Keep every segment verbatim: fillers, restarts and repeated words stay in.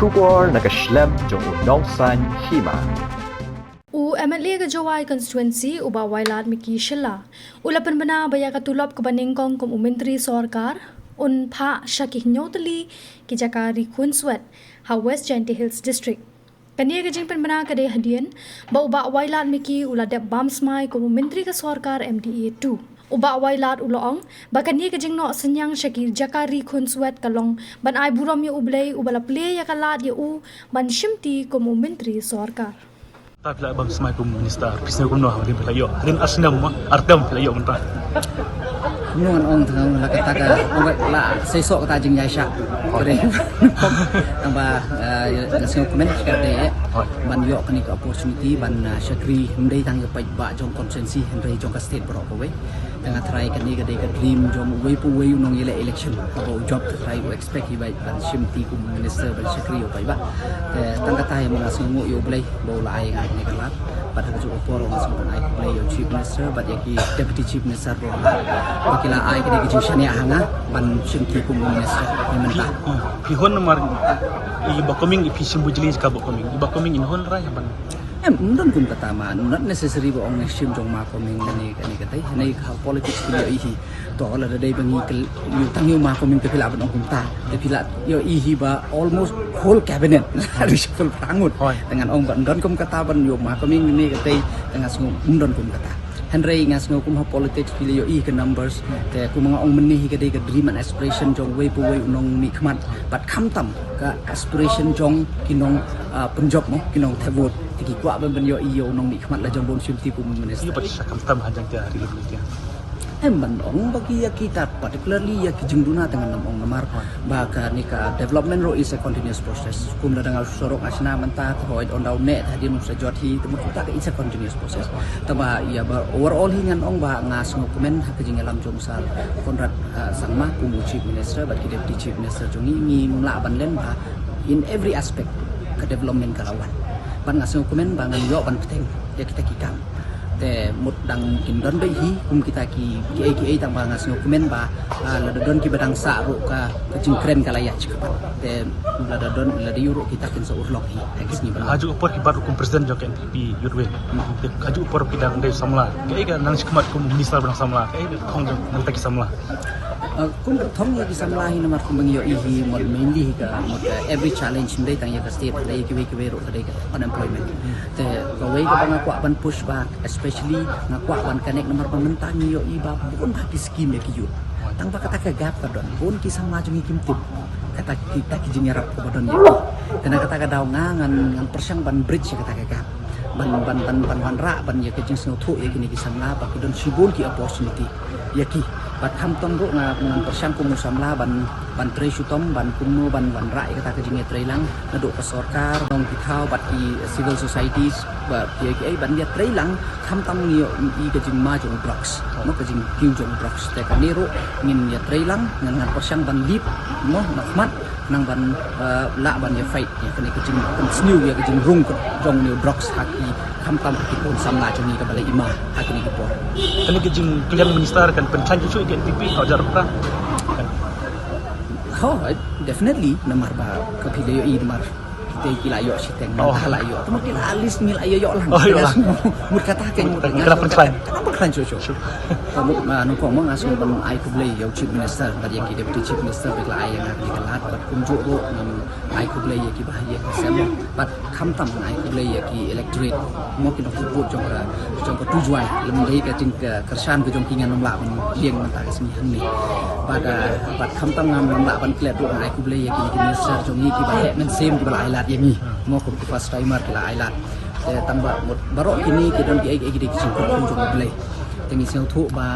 Khubor na ka shlem jong u Nongsaiñ Hima. U M L A ka Jowai constituency u Bah Wailadmiki Shylla u la pynbna ba ïa ka tulop kaba nyngkong kum u Myntri Sorkar un phah sha ki hynñiew tylli ki jaka ri khunswet ha West Jaintia Hills District. Kane ka jingpynbna ka dei hadien ba u Bah Wailadmiki u la dep bam smai kum u Myntri ka Sorkar M D A two. U Bah Wailad u la ong ba kane ka jingnoh synñiang sha ki jaka ri khunswet ka long ban ai burom ïa U Blei uba la plie ïa ka lad ïa u ban shimti kum u Myntri Sorkar. Ta phi la bam smai kum minister, phi sngew kumno hadien phi la ïoh? Hadien ar snem ma, ar term phi la ïoh mynta. Kumno ngan ong tang la kata ka, la seisoh kata jingïaishah. Kare. Tang ba, eh, nga sngewkmen ka dei, eh, ban ïoh kane ka opportunity ban, eh, shakri, ym dei tang ïa paidbah jong constituency hynrei jong ka state baroh kawei. Te nga tharai kane ka dei ka dream jong uwei pa uwei u nongïaleh election. Haba u jop te tharai u expect hi ba ban shimti kum minister ban shakri ïa u paidbah. Te tang kata ïa nga sngewnguh ïa U Blei ba u la ai nga kane ka lad. Bad ha kajuh ka por nga sngewbha ban ai khublei ïa u Chief Minister bad ïa ki Deputy Chief Minister baroh ba ki la ai kane ka jingshaniah ha nga ban shimti kum minister mynta. Phi hun namar i Bah Coming, i phi shim bujli ka Bah Coming. I Bah Coming in hun rai ban Em, ym don kum kata ma, not necessary ba ong ne shim jong Ma Coming ne kane kata, ne ka politics phi ïohi hi. To lada dei ba ngi kel, ïoh tang ïoh Ma Coming te phi lah ban ong kumta. Te phi lah ïohi hi ba almost whole cabinet. Reshuffle phrang ngut. Hooid. Te ngan ong ba ym don kum kata ban ïoh Ma Coming ne kata, te nga sngew ym don kum kata. Hynrei nga sngew kum ha politics phi la ïohi ka numbers. Te kum nga ong mynne hi ka dei ka dream and aspiration jong uwei pa uwei u nongmihkhmat. Bad khamtam ka aspiration jong ki nong, ah, pynjop mo, ki nongthep vote. Te ki kwah ban ban ïohi ïa u nongmihkhmat la jong ba un shimti kum u minister. Ïa, bad sa khamtam ha jong ki ri lum ki. Em, ban ong ba ki ïa kita, particularly ïa ki jingduna, te ngan ym ong namar ba kane ka development ruh is a continuous process. Kum lada nga surok nga shna mynta, te hooid, ynda u neh te hadien un sa jot hi, te mut kumta ka, it's a continuous process. Te ba ïa ba overall hi ngan ong ba nga sngewkmen ha ka jingïalam jong u Sir Conrad, ah, Sangma kum u Chief Minister bad ki Deputy Chief Minister jong ngi, ngim lah ban len ba in every aspect ka development ka la wan. Bad nga sngewkmen ba ngan ïoh ban bteng ïa kita ki kam. Te mut dang kin don beit hi kum kita ki, kiei kiei, tang ba nga sngewkmen ba, ah, lada don kiba dang sah ruh ka, ka jingkren ka la ïaid shakhmat. Te lada don, lada ïoh ruh kita kin sa urlong hi. Ha ki sngi ba la. Hajuh por ki bat ruh kum president jong ka N P P Youth Wing. Te hajuh por ki dang dei samla. Kaei ka nang shakhmat kum minister ba dang samla? Kaei ka thong jong nangta ki samla? Uh, kum ka thong ïa ki samla hi namar kum ba ngi ïohi hi mut mainly hi ka mut, uh, every challenge ym dei tang ïa ka state, dei ïa kiwei kiwei ruh ka dei ka unemployment. Te kawei kaba nga kwah ban push back, especially nga kwah ban connect namar ba mynta ngi ïohi ba bun ba ki scheme ïa ki youth. Tang ba kata ka gap ka don, bun ki samla jong ngi kim tip kata ki, kata ki jingïarap kaba don ïa ki. Te na kata ka daw nga ngan, ngan pyrshang ban bridge ïa kata ka gap. Ban, ban, ban, ban wanrah ban ïa ka jingsngewthuh ïa kine ki samla ba ki don shibun ki opportunity ïa ki. Bad khamtam ruh nga, ngan pyrshang kum u samla ban, ban trei shitom ban kumno ban wanrah ïa kata ka jingïatreilang naduh ka sorkar, nongkithaw bad ki civil societies, ba kiei kiei ban ïatreilang khamtam ngi ïohi ka jingma jong drugs, mo, ka jingkiew jong drugs. Te kane ruh ngin ïatreilang, ngan, ngan pyrshang ban lead, mo, na khmat nang ban, eh, lah ban ïa fight ïa kane ka jingpynsniew ïa ka jingrung ka jong une u drugs ha ki, khamtam ha ki khun samla jong ngi kaba la i ma ha kine ki por. Kane ka jingkylliang minister kan pynkhlaiñ shuh shuh ïa ka N P P ha u jar u Prah? Hooid, definitely, namar ba ka phi la ïohi namar kita ki la ïoh shiteng, oh, nangta la ïoh. Te mut ki la at least ngi la ïoh ïoh lang. Oh, ïoh lang. Mut kata ka, mut kata ka la pynkhlaiñ. Ka la pynkhlaiñ shuh shuh. Sure. Te mut, ah, nyngkong mo nga sngewbha ban ai khublei ïa u Chief Minister bad ïa ki Deputy Chief Minister ba ki la ai ïa nga kane ka lad bad kumjuh ruh ngan ai khublei ïa ki bahaïing hasem bad khamtam ngan ai khublei ïa ki electorate, mo, ki nongthep vote jong ka, jong ka Tujwai. Lymda ka jing ka kyrshan ka jong ki ngan ym lah ban lieng mynta ka sngi hangne. Bad, ah, bad khamtam ngam, ngam lah ban klet ruh ngan ai khublei ïa ki, ki minister jong ngi kiba heh mynsiem kiba la ai lad ïa ngi. Mo, kum ki first timer ki la ai lad. Te tang ba mut baroh kine ki don kiei kiei ki dei ki jingkyrkhu jong U Blei. Te ngi sngewthuh ba,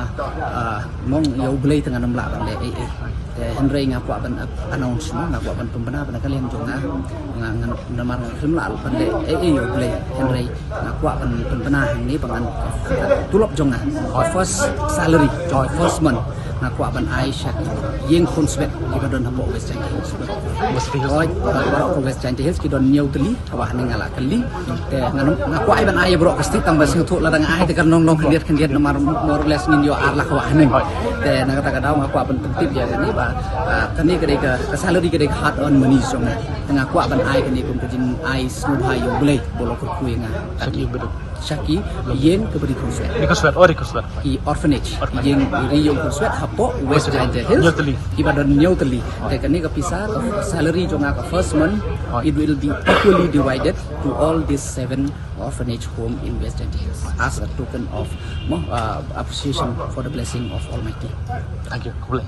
ah, mo, ïa U Blei te ngan ym lah ban leh ei ei. Te hynrei nga kwah ban, ah, announce, mo, nga kwah ban pynbna ba na ka liang jong nga, nga, nga namar nga khlem lah ban leh ei ei ïa U Blei. Hynrei nga kwah ban pynbna hangne ba ngan, tulop jong nga, first salary, first month, Nga kwah ban ai sha ki ïing khunswet kiba don hapoh West Jaintia Hills. West Jaintia Hills. Oi, baroh ka West Jaintia Hills ki don hynñiew tylli, ha Wahning nga la kylli. Te nga, nga kwah ai ban ai ïa baroh ka state tang ba sngewthuh lada nga ai te kan long long khyndiat khyndiat namar more or less ngin ïoh ar lak ha Wahning. Te na kata ka daw nga kwah ban pyntip ïa kane ba, ah, kane ka dei ka, ka salary ka dei ka hard earned money jong nga. Te nga kwah ban ai kane kum ka jingai sngewbha ïa U Blei ba u la kyrkhu ïa nga. Sha ki ba dei. Sha ki ïing kiba ri khunswet. Ri khunswet, oh, ri khunswet. Ki orphanage. Orphanage. Ïing ri ïing khunswet hapoh West Jaintia Hills. Hynñiew tylli. Kiba don hynñiew tylli. Te kane ka pisa, ka salary jong nga ka first month, oh, it will be equally divided to all these seven orphanage home in West Jaintia Hills as a token of, mo, uh, appreciation for the blessing of Almighty. Thank you. Khublei.